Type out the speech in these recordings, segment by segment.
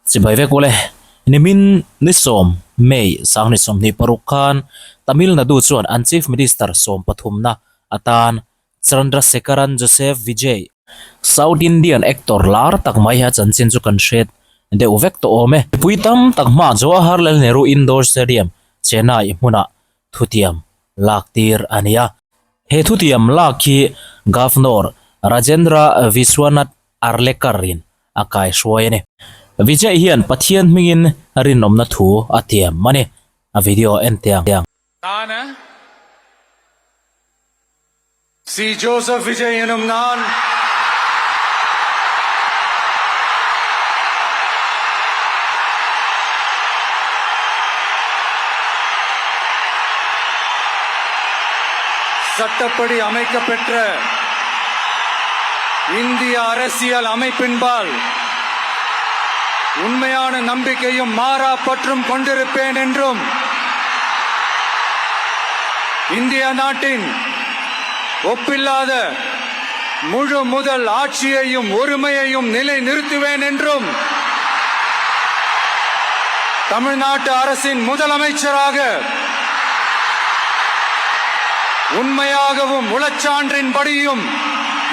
Chibai vek ule, nimin ni sawm May sanghnih 26 khan Tamil Nadu chuan an Chief Minister sawm pathumna atan Chandrasekaran Joseph Vijay, South Indian actor lar tak mai a chanchin chu kan hret deuh vek tawh awm e. Mipui tam tak hma Jawaharlal Nehru Indoor Stadium, Chennai hmunah thutiam lak tir a ni a. He thutiam lak hi Governor Rajendra Vishwanath Arlekar in a kai hruai a ni. Vijay hian Pathian hmingin rinawmna thu a tiam a ni. A video en teh ang. Nana C Joseph Vijay எனும் நான் சட்டப்படி அமைக்கப்பெற்ற இந்திய அரசியல் அமைப்பின்பால் உண்மையான நம்பிக்கையும் மாறா பற்றும் கொண்டிருப்பேன் என்றும் இந்திய நாட்டின் ஒப்பில்லாத முழு முதல் ஆட்சியையும் ஒருமையையும் நிலை நிறுத்துவேன் என்றும் தமிழ்நாட்டு அரசின் முதலமைச்சராக உண்மையாகவும் உளச்சான்றின்படியும்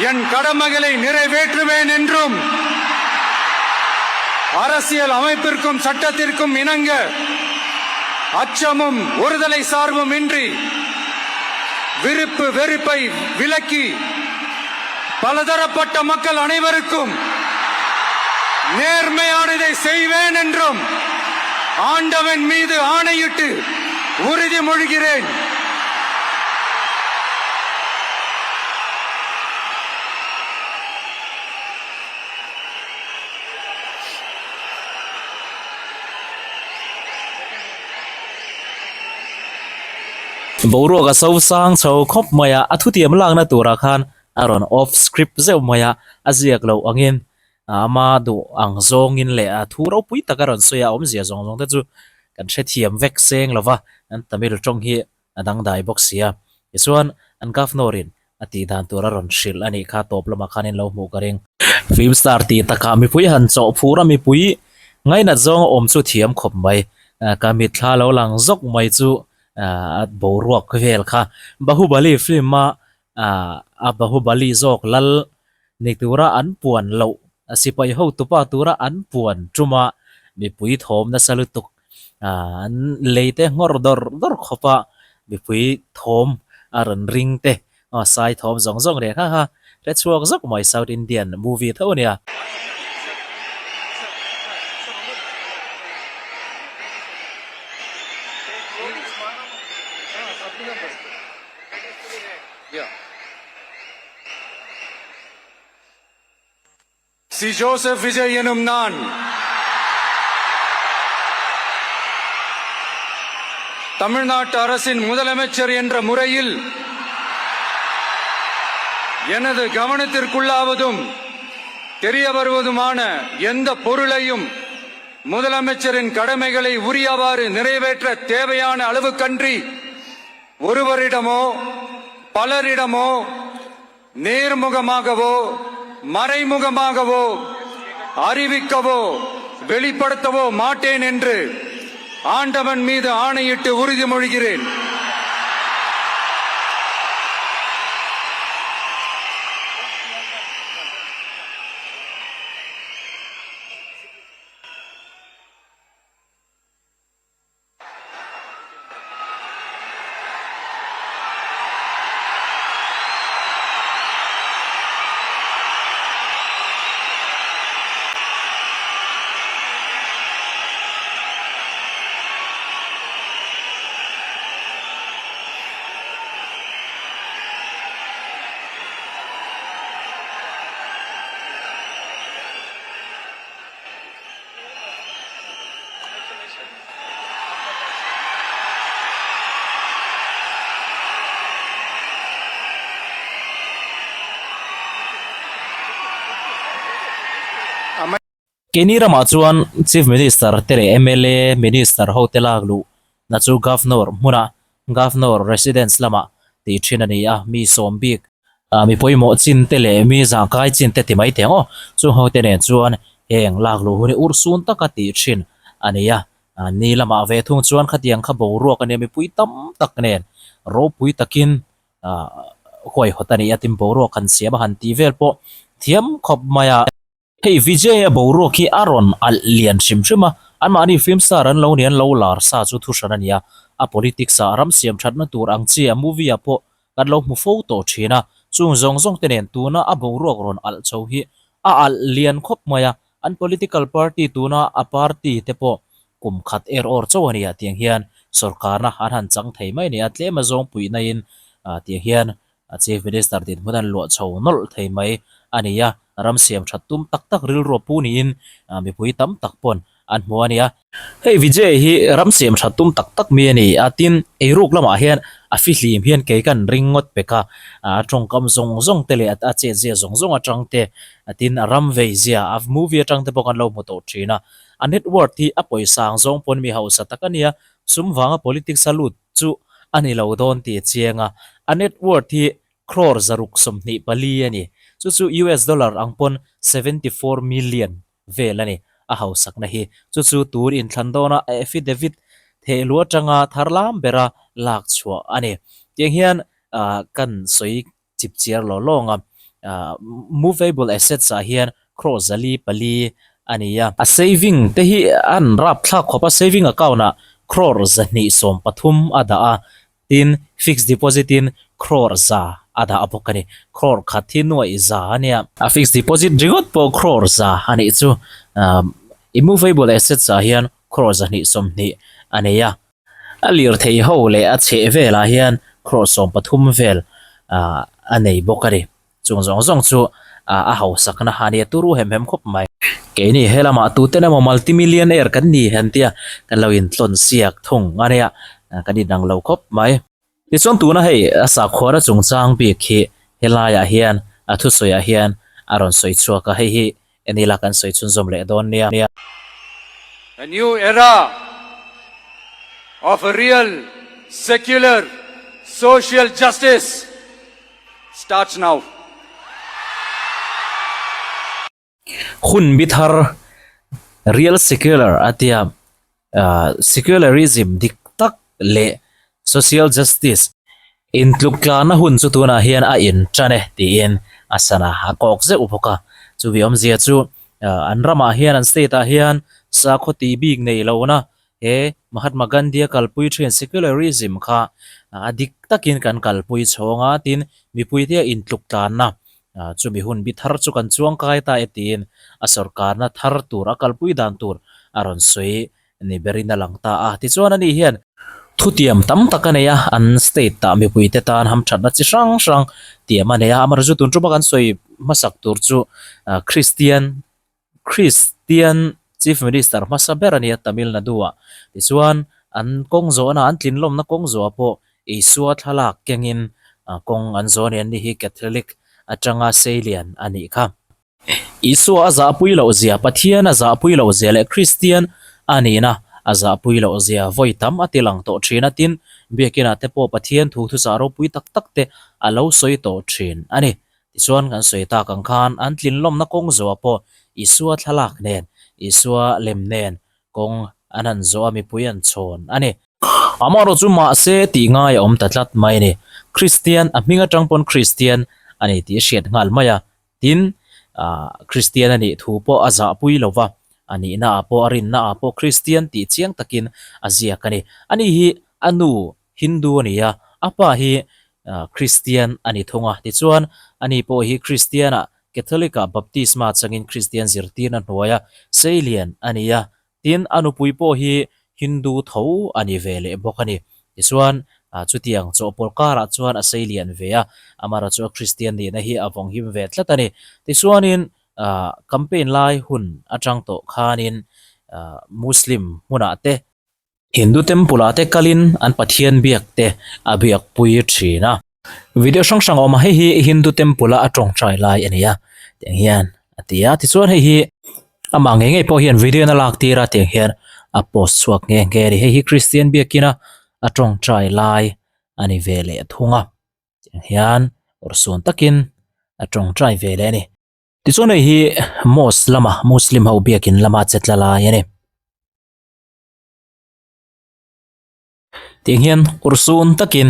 என் கடமைகளை நிறைவேற்றுவேன் என்றும் அரசியல் அமைப்பிற்கும் சட்டத்திற்கும் இணங்க அச்சமும் ஒருதலை சார்பும் இன்றி விருப்பு வெறுப்பை விலக்கி பலதரப்பட்ட மக்கள் அனைவருக்கும் நேர்மையானதை செய்வேன் என்றும் ஆண்டவன் மீது ஆணையிட்டு உறுதிமொழிகிறேன். Boruak a so sang chho khawp mai a, a thutiam lakna turah khan a rawn off script zeuh mai a, a ziak loh angin ama duh ang zawngin leh a thu ropui tak a rawn sawi a, awmzia zawng zawng te chu kan hrethiam vek seng lo va, an Tamil tawng hi a dangdai bawk si a, tichuan an Governor in a tih dan tur a rawn hrilh a nih kha tawp lamah khan in lo hmuh ka ring. Film star tih takah mipui han chawh phur a mipui ngainat zawng a awm chu thiam khawp mai. Ka mitthla lo lang zawk mai chu a boruak vel kha Bahubali film a a Bahubali zawk lal ni tura an puan loh sipai hotupa tura an puan tum a mipui thawm nasa lutuk an lei te nghawr dawr dawr khawp a mipui thawm a rawn ring te aw sai thawm zawng zawng reng kha kha hre chhuak zawk mai South Indian movie tho a nia. C Joseph Vijay எனும் நான் தமிழ்நாட்டு அரசின் முதலமைச்சர் என்ற முறையில் எனது கவனத்திற்குள்ளாவதும் தெரிய வருவதுமான எந்த பொருளையும் முதலமைச்சரின் கடமைகளை உரியவாறு நிறைவேற்ற தேவையான அளவுக்கன்றி ஒருவரிடமோ பலரிடமோ நேர்முகமாகவோ மறைமுகமாகவோ அறிவிக்கவோ வெளிப்படுத்தவோ மாட்டேன் என்று ஆண்டவன் மீது ஆணையிட்டு உறுதிமொழிகிறேன். Keini ramah chuan Chief Minister te leh mla Minister ho te lak luh na chu Governor hmunah Governor Residence lamah tih thin a ni a, mi sawm bik mi pawimawh chin te leh mi zahkai chin te ti mai teh ang aw. Chung ho te nen chuan Heng lak luh hun hi urhsun taka tih thin a ni a, ni lamah ve thung chuan khatiang kha boruak a nia mipui tam tak nen ropui takin ah huaihawt a ni a tin boruak han siam a han tih vel pawh thiam khawp mai a. Hei Vijay-a boruak hi a rawn alh lian hrim hrim a, anmahni film star an lo ni an lo lar sa chu thuhran a ni a, a politics ah ram siam thatna tur ang chi a movie ah pawh kan lo hmu fo tawh thin a, chung zawng zawng te nen tuna a boruak rawn alh chho hi a alh lian khawp mai a, an political party tuna a party te pawh kum khat er awr chauh a ni a tiang hian sorkarna an han chang thei mai a ni a, tlem a zawng puihna in tiang hian a chief minister dinhmun an luah chho nawlh thei mai a ni a, ram siam that tum tak tak rilru a pu niin mipui tam tak pawn an hmu a ni a. Hei Vijay hi ram siam that tum tak tak mi a ni a, tin eiruk lamah hian a fihlim hian kei kan ring ngawt pek a, a tawngkam zawng zawng te leh a chetzia zawng zawng atang te, tin a ram vei zia a movie atang te pawh kan lo hmu tawh thin a, a net worth hi a pawisa ang zawng pawn mi hausa tak a nia, sum vanga politics a lut chu a ni lo dawn tih a chiang a, a net worth hi crore 624 a ni, chu chu US dollar ang pawn 74 million vel a ni, a hausakna hi chu chu tur inthlan dawna affidavit thehlu atanga thar lam bera lak chhuah a ni. Tiang hian kan sawi chip chiar law lawng a, movable assets ah hian crore 404 a ni a. A saving te hi an rapthlak khawp a, saving account ah crore 230 a dah a, Tin, fixed deposit in crore za a dah bawk a ni. Crore khat hi nuaih za a nia. A fixed deposit ringawt pawh crore za a nih chu. Immovable assets ah hian crore 220 a nei a. A lirthei ho leh a chheh velah hian crore 13 vel a nei bawk a ni. Chung zawng zawng chu a hausakna a nia turu hem hem khawp mai. Keini he lamah tuten emaw multimillionaire kan ni han tia kan lo intlawn siak thung a nia, kan inang lo khawp mai. Tichuan tuna hei a sakhuana chungchang bik hi helaiah hian a thusawiah hian a rawn sawi chhuak a, hei hi enila kan sawi chhunzawm leh dawn nia. A new era of a real secular social justice starts now. Hun bi thar real secular a tia secularism dik tak leh social justice intluk tlana hun chu tunah hian a in tan e tiin a sana a kawk zeuh bawk a. Chumi awmzia chu an ramah hian an state ah hian sakhaw tih bik nei lohna He Mahatma Gandhi-a kalpui thin secularism kha a dik takin kan kalpui chhawng a, tin mipuite a intluk tlanna chumi hun bi thar chu kan chuang kai ta e tiin a sorkarna thar tur a kalpui dan tur a rawn sawi ni berin a lang ta a. Tichuan ani hian thutiam tam tak a nei a, an state ah mipuite tan hamthatna chi hrang hrang tiam a nei a, amaherawhchu tun tuma kan sawi hmasak tur chu Christian Kristian Chief Minister hmasa ber a nia Tamil Nadu-ah. Tichuan, an kawng zawhna, an tlinlawmna kawng zawhah pawh Isua thlalak kengin kawng an zawh a ni. Anni hi Catholic atanga seilian a nih kha. Isua a zahpui loh zia, Pathian a zahpui loh zia leh Kristian a nihna a zahpui loh zia vawi tam a ti lang tawh thin a. Tin, biakinah te pawh Pathian thu thuchah ropui tak tak te a lo sawi tawh thin a ni. Tichuan kan sawi tak ang khan an tlinlawmna kawng zawhah pawh Isua thlalak nen, Isua lem nen kawng an han zawh a, mipui an chhawn a ni. Amaherawh chu mahse tih ngai a awm ta tlat mai a ni. Kristian, a hming atang pawn Kristian a ni tih a hriat nghal mai a. Tin, Kristian a nih thu pawh a zahpui lo va, a nihna ah pawh a rinna ah pawh Kristian tih chiang takin a ziak a ni. Ani hi a nu Hindu a ni a, a pa hi Kristian a ni thung a. Tichuan, ani pawh hi Kristian-ah, Catholic-ah baptisma changin Kristian zirtirna hnuaia seilian a ni a. Tin, a nupui pawh hi Hindu tho a ni ve leh bawk a ni. Tichuan, chutiang chawhpawlh karah chuan a seilian ve a, amaherawh chu a Kristian nihna hi a vawnghim ve tlat a ni. Tichuanin, campaign lai hun atang tawh khanin Muslim hmunah te, Hindu temple ah te kalin an pathian biak te a biak pui thin a. Video hrang hrang a awm a, hei hi Hindu temple a a tawngtai lai a ni a, tiang hian a ti a, tichuan hei hi amah ngei ngei pawh hian video in a lak tir a tiang hian a post chhuak nghe nghe a ni, hei hi Christian biakin a a tawngtai lai a ni ve leh thung a, tiang hian awrhsuan takin a tawngtai ve leh a ni. Tichuan hei hi mosque lama muslim ho biakin lama che tla lai a ni. Tiang hian urhsun takin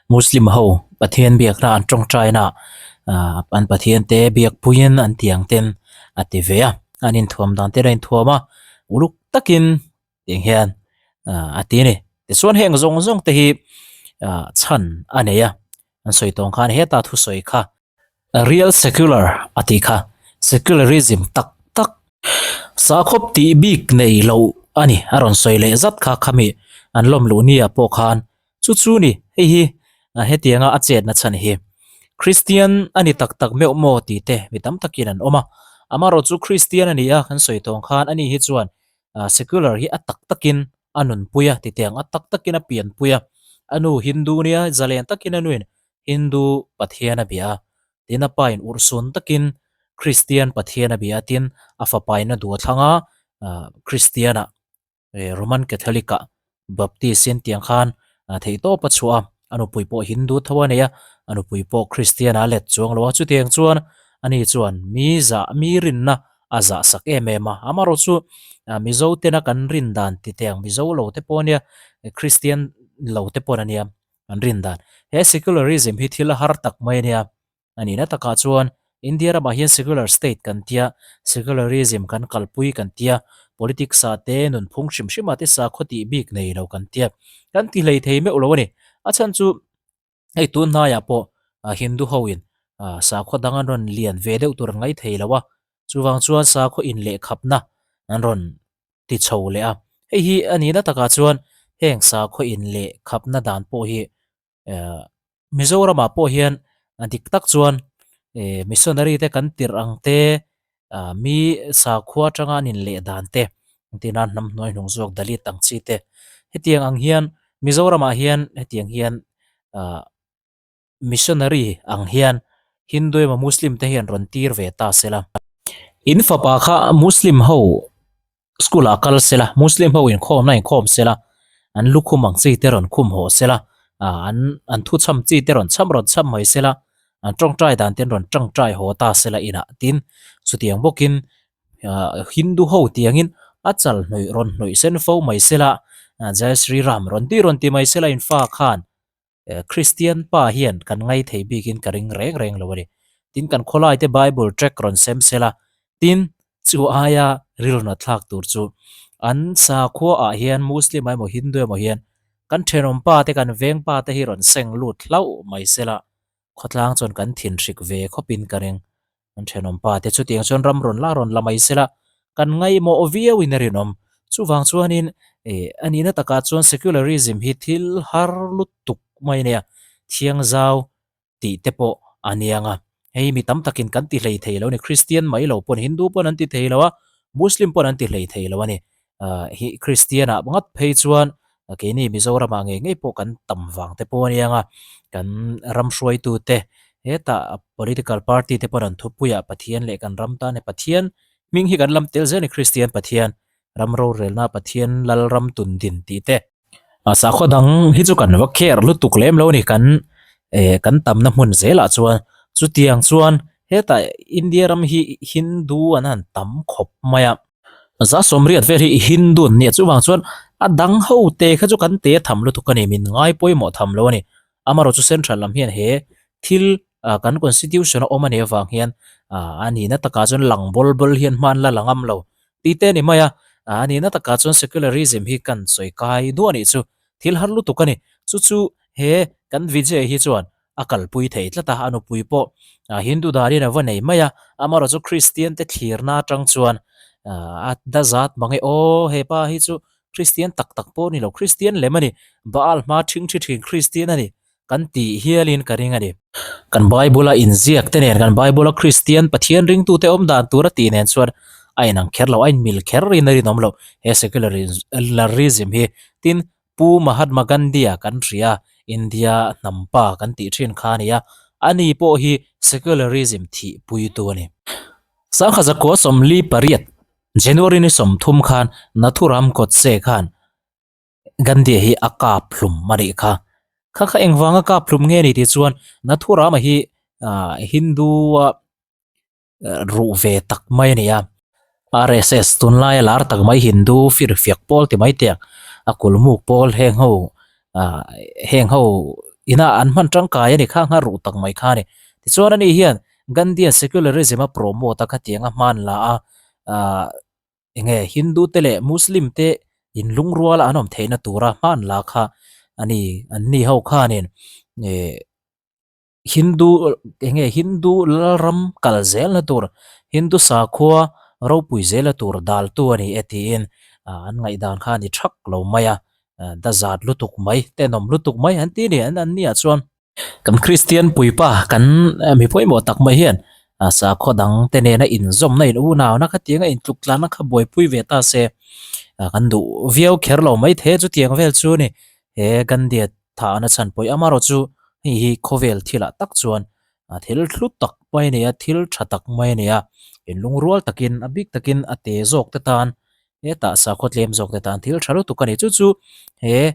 muslim ho Pathian biakna an tawngtaina ah an Pathian te biak puiin an tiang ten a ti ve a an inthuam dan te a inthuam a uluk takin tiang hian ah a ti a ni tichuan heng zawng zawng te hi ah chhan a nei a an sawi tawng khan heta thusawi kha. Real secular a tih kha secularism tak tak sakhawp tih bik nei lo a ni a rawn sawi leh zat kha khami an lawm luh nia pawh khan chu chu ni hei hi hetianga a chetna chhan hi Christian a ni tak tak meuh maw tih te mi tam takin an awm a amaherawh chu Christian a ni a kan sawi tawng khan ani hi chuan secular hi a tak takin a nunpui a titiang a tak takin a pianpui a a nu Hindu nia zalen takin a nuin Hindu Pathian a bia a, tin a pa in urhsun takin Kristian Pathian a bia a, tin a fapa in a duh a thlang a, Kristian ah Roman Catholic ah Baptist in tiang khan theihtawp a chhuah a, a nupui pawh Hindu tho a nei a, a nupui pawh Kristian ah a let chuang lo a, chutiang chuan ani chuan mi zah mi rinna a zah sak em em a, amaherawh chu Mizo tena kan rin dan titiang Mizo lo te pawh ania Kristian lo te pawh ania. An rin dan. He secularism hi thil a har tak mai a nia. A nihna takah chuan India ramah hian secular state kan tia, secularism kan kalpui kan tia, politics ah te nunphung hrim hrim ah te sakhaw tih bik nei lo kan tia. Kan ti hlei thei meuh lo a ni. A chhan chu hei tun hnaiah pawh Hindu ho in sakhaw dang an rawn lian ve deuh tur an ngaih thei lo a. Chuvang chuan sakhaw inlehkhapna an rawn ti chho leh a. Hei hi a nihna takah chuan heng sakhaw in leh khapna dan pawh hi eh Mizoramah pawh hian dik tak chuan eh missionary te kan tirh ang te ah mi sakhua atanga an inleh dan te entirna hnam hnuai hnung zawk Dalit ang chi te hetiang ang hian Mizoramah hian hetiang hian ah Missionary ang hian Hindu emaw Muslim te hian rawn tir ve ta sela. In fapa kha Muslim ho school ah kal sela, Muslim ho inkhawmna inkhawm sela, an lukhum ang chi te rawn khum haw sela, an an thuchham chi te rawn chham rawn chham mai sela, an tawngtai dan te an rawn tawngtai haw ta sela inah tin chutiang bawkin Hindu ho tiangin a chal hnawih rawn hnawih sen fo mai sela, Jai Shri Ram rawn ti rawn ti mai sela in fa khan Kristian pa hian kan ngai thei bikin ka ring reng reng lo a ni. Tin, kan khawlai te Bible track rawn sem sel a, tin, chu aia rilruna thlak tur chu an sakhua ah hian Muslim ah emaw Hindu emaw hian kan thenawm pa te kan veng pa te hi rawn seng lut hlauh mai sela khawtlang chuan kan thinhrik ve khawpin ka ring. Kan thenawm pa te chutiang chuan ram rawn la rawn la mai sela, kan ngaihmawh viau in a rinawm. Chuvang chuanin eh a nihna takah chuan secularism hi thil har lutuk mai a nia, thiang zau tih te pawh a niang a. Hei mi tam takin kan ti hlei thei lo a ni, Christian mai lo pawn Hindu pawn an ti thei lo a, Muslim pawn an ti hlei thei lo a ni. Hi Christian ah ngat phei chuan keini Mizoram ah ngei ngei pawh kan tam vang te pawh a nia nga kan ram hruaitu te hetah political party te pawh an thupui ah Pathian leh kan ram tan e Pathian hming hi kan lam tel zel a ni Christian Pathian ram rorelna Pathian lal ram tun din tih te. Sakhaw dang hi chu kan va care lutuk lem lo a ni kan eh kan tamna hmun zelah chuan chutiang chuan hetah India ram hi Hindu an han tam khawp mai a. Za sawmriat vel hi Hindu an nia chuvang chuan a dang ho te kha chu kan te tham lutuk a ni min ngai pawimawh tham lo a ni amaherawh chu central lam hian he thil ah kan constitution a awm a nih avang hian ah a nihna takah chuan lang bawl bawl hian hman la la ngam lo tih te a ni mai a ah a nihna takah chuan secularism hi kan sawi kai duah a nih chu thil har lutuk a ni chu chu he kan Vijay hi chuan a kalpui thei tlat a, a nupui pawh Hindu darin a va nei mai a, amaherawh chu Kristian te thlirna atang chuan a dazat mang e aw hepa hi chu Kristian tak tak pawh a ni lo, Kristian lem a ni, Baal hma ṭhing ṭhi ṭhin Kristian a ni kan tih hialin ka ring a ni. Kan Bible-a inziak te nen, kan Bible-a Kristian Pathian ringtute awm dan tur a tih nen chuan a inang kher lo, a inmil kher in a rinawm lo he secularism hi. Tin, Pu Mahatma Gandhi-a kan hria, India hnam pa kan tih thin kha a ni a, ani pawh hi secularism thihpuitu a ni. Sangha zakua 48, January ni 30 khan Nathuram Godse khan Gandhi-a hi a kap hlum a nih kha. Kha kha engvanga kap hlum nge ni tih chuan Nathuram-a hi Hindu-a. Ruh ve tak mai a ni a. RSS tunlaia lar tak mai Hindu firfiak pawl ti mai teh a kulmuk pawl heng ho ah heng ho ina an hman tangkai a ni kha ngha ruh tak mai kha a ni. Tichuan ani hian Gandhian secularism a promote a khatiang a hman la a ah enge Hindu te leh Muslim te inlungruala an awm theihna tura hman la kha a ni an ni ho khanin eh Hindu eng nge Hindu lalram kal zelna tur Hindu sakhua ropui zela tur daltu a ni e tiin an ngaihdan kha a ni thak lo mai a, dazat lutuk mai tenawm lutuk mai an ti a ni an an nia chuan. Kan Kristian puipa kan mi pawimawh tak mai hian sakhua dang te nena inzawmna in unauna khatianga intluk tlanna kha buaipui ve ta se kan duh viau kher lo mai thei a chutiang vel chu a ni he Gandhi-a Thahna chhan pawih amarawh chu hei hi khawvel thilah tak chuan thil hlu tak mai a ni a, thil tha tak mai a ni a, inlungrual takin a bik takin a te zawk te tan hetah sakhaw tlem zawk te tan thil tha lutuk a ni. Chu chu he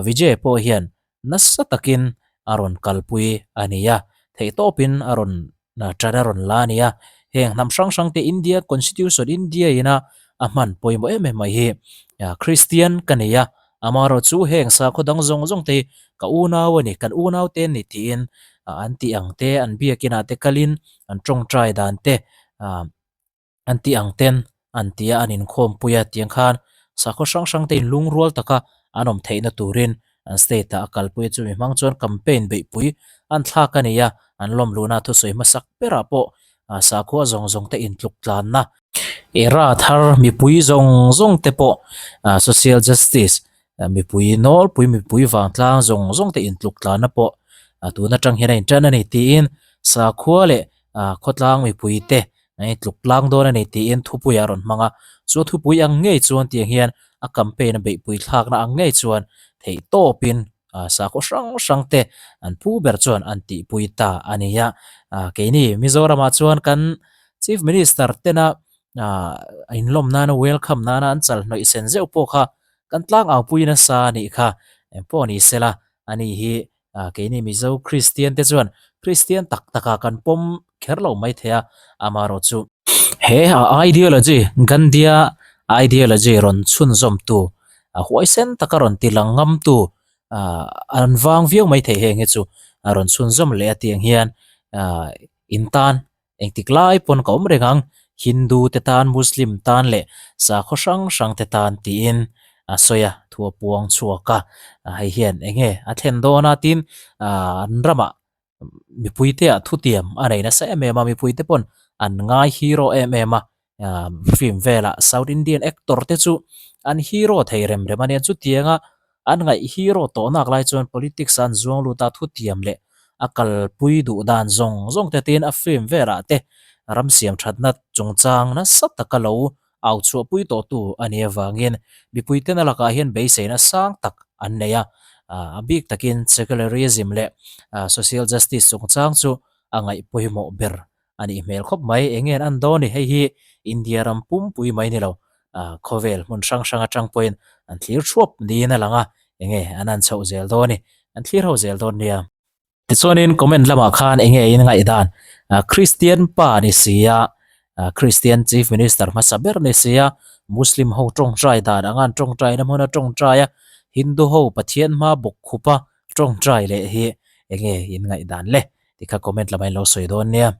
Vijay pawh hian nasa takin a rawn kalpui a ni a, theihtawpin a rawn tan a rawn la a ni a, heng hnam hrang hrang te India Constitution India ina a hman pawimawh em em mai hi Kristian ka nei a, amaherawh chu heng sakhaw dang zawng zawng te hi ka unau a ni, kan unau te an ni tiin an tih ang te an biakinah te kalin an tawngtai dan te An tih ang ten an ti a, an inkhawmpui a tiang khan sakhaw hrang hrang te inlungrual taka an awm theihna turin an state ah a kalpui a, chumi hmang chuan campaign beihpui an thlak a ni a, an lawm luhna thusawi hmasak berah pawh sakhua zawng zawng te intluk tlanna era thar mipui zawng zawng te pawh social justice mipui nawlpui mipui vangtlang zawng zawng te intluk tlanna pawh tun atang hian a intan a ni tiin sakhua leh khawtlang mipui te Hei tluk tlang dawn a ni tiin thupui a rawn hmang a, chu thupui ang ngei chuan tiang hian a campaign a beihpui thlakna ang ngei chuan theih tawpin sakhaw hrang hrang te an pu ber chuan an tihpui ta a ni a. Keini Mizoramah chuan kan Chief Minister tena inlawm nana welcome nana an chal hnawih sen zeuh pawh kha kan tlangau pui nasa a nih kha engpawh ni sela a ni hi Keini Mizo Kristian te chuan Kristian tak takah kan pawm kher lo mai thei a, amaherawhchu he ideology, Gandhia ideology rawn chhunzawmtu, huaisen taka rawn ti lang ngamtu an vang viau mai thei heng hi chu a rawn chhunzawm leh a tiang hian in tan Engtik lai pawn ka awm reng ang, Hindu te tan, Muslim tan leh sakhaw hrang hrang te tan tiin a sawi a, thu a puang chhuak a. Hei hian eng nge a thlen dawn a tin an ramah mipui te ah thutiam a nei nasa em em a, mipui te pawn an ngai hero em em a, film velah South Indian actor te chu an hero thei rem rem a nia, chutianga An ngaih hero tawh nak lai chuan politics a an zuang lut a, thutiam leh a kalpui duh dan zawng zawng te tiin a film velah te ram siam thatna chungchang nasa taka lo au chhuahpui tawhtu a nih avangin mipui tena lakah hian beiseina sang tak an nei a, a bik takin secularism leh social justice chungchang chu a ngaih pawimawh ber a nih hmel khawp mai. Eng nge an dawn ni? Hei hi India ram pumpui mai ni lo, khawvel hmun hrang hrang atang pawhin an thlir thuap niin a lang a, eng nge an an chhoh zel dawn ni? An thlir ho zel dawn nia. Tichuanin comment lamah khan eng nge in ngaihdan? Kristian pa ni sia, Kristian Chief Minister hmasa ber ni sia, Muslim ho tawngtai dan anga an tawngtaina hmuna tawngtai a, Hindu ho Pathian hma bawk khupa tawngtai leh hi eng nge in ngaihdan le? Tikha comment lamah in lo sawi dawn nia.